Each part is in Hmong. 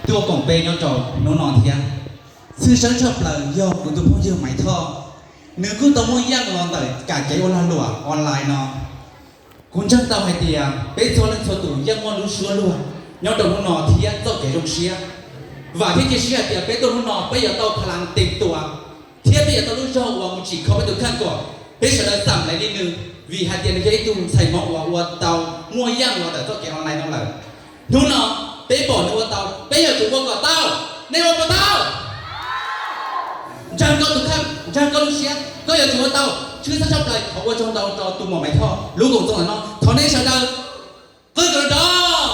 tuaj koom peb nyob rau hnub no thiab. Tshwj xeeb tshaj plaws yog kuv tus phooj ywg Maiv Thoj, nws kuj tau muaj yeej los ntawm kam kev ua lag luam online no. Kuv ntseeg tau hais tias peb txhua leej txhua tus yeej muaj lub suab luag nyob rau hnub no thiab txoj kev zoo siab. Vam thiab cia siab hais tias peb tuaj hnub no peb yuav tau pha las tes tua, thiab peb yuav tau lub zog uas mus tsim kho peb tus kheej kom peb sawv daws xam lais li nws, vim hais tias nws yog ib tug ntxhais Hmoob uas ua tau muaj yeej los ntawm txoj kev online no lawm. Hnub no peb pom nws ua tau, peb yuav tsum ua kom tau. Nej ua puas tau? Ntseeg koj tus kheej, ntseeg koj lub siab, koj yuav tsum ua tau. Tshwj xeeb tshaj plaws thov ua tsaug ntau rau tus muam Maiv Thoj lub koom txoos ntawm no, thov nej sawv daws qw kom rov.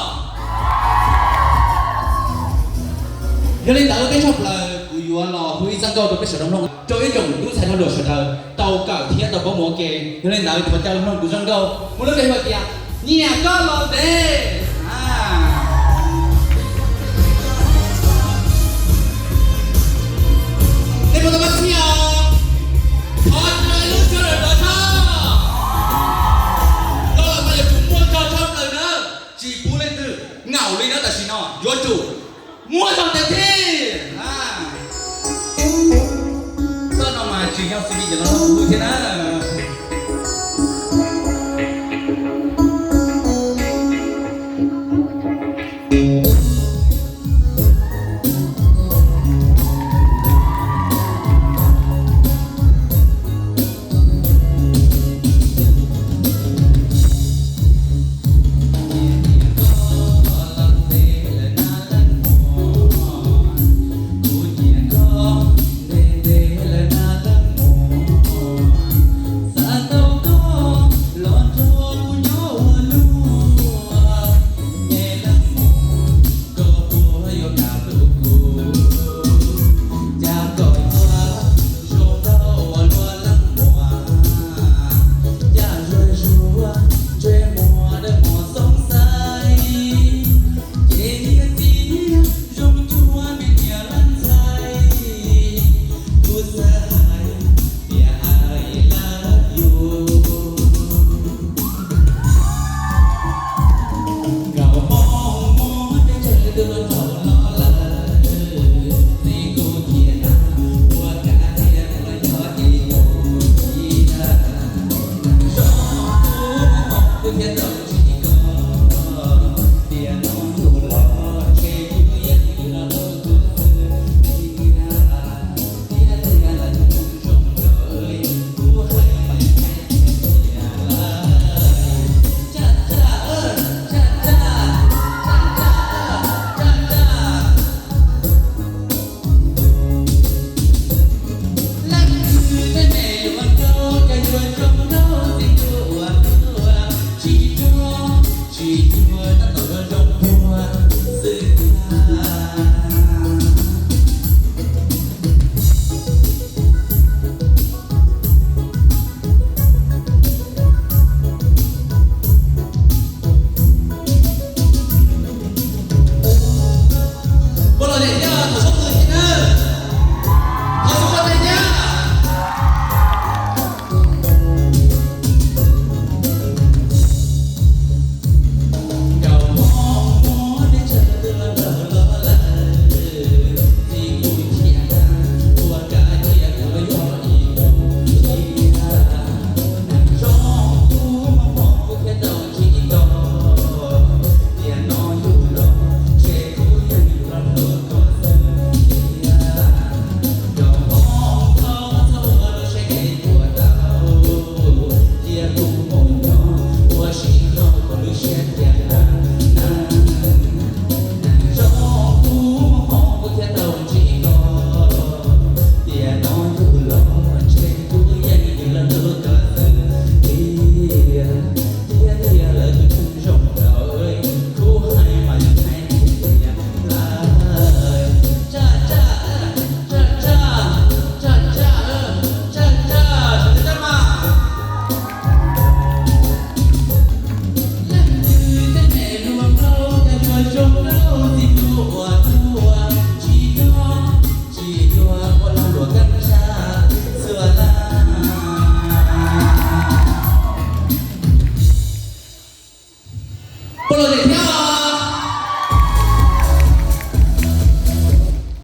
Yog li ntawd tshaj plaws kuv yuav los hu ib txoj nkauj rau peb sawv daws mloog, rau ib tsoom tub ntxhais lag luam sawv daws tau kawm thiab tau paub mus ua ke. Yog li ntawd thov caw los mloog kuv zaj nkauj muaj lub npe hu tias Nyiam koj los ntev. Nej puas tau pab txhij os? Thov caw ib lub suab daws rov tso. Koj los mas yuav tsum muaj zog tshaj plaws na, tsis pub leej twg ngaum li na, tam sim no yuav tsum muaj zog tes tij. Txoj no mas tsis yog xws li ces los no kuv thiab na.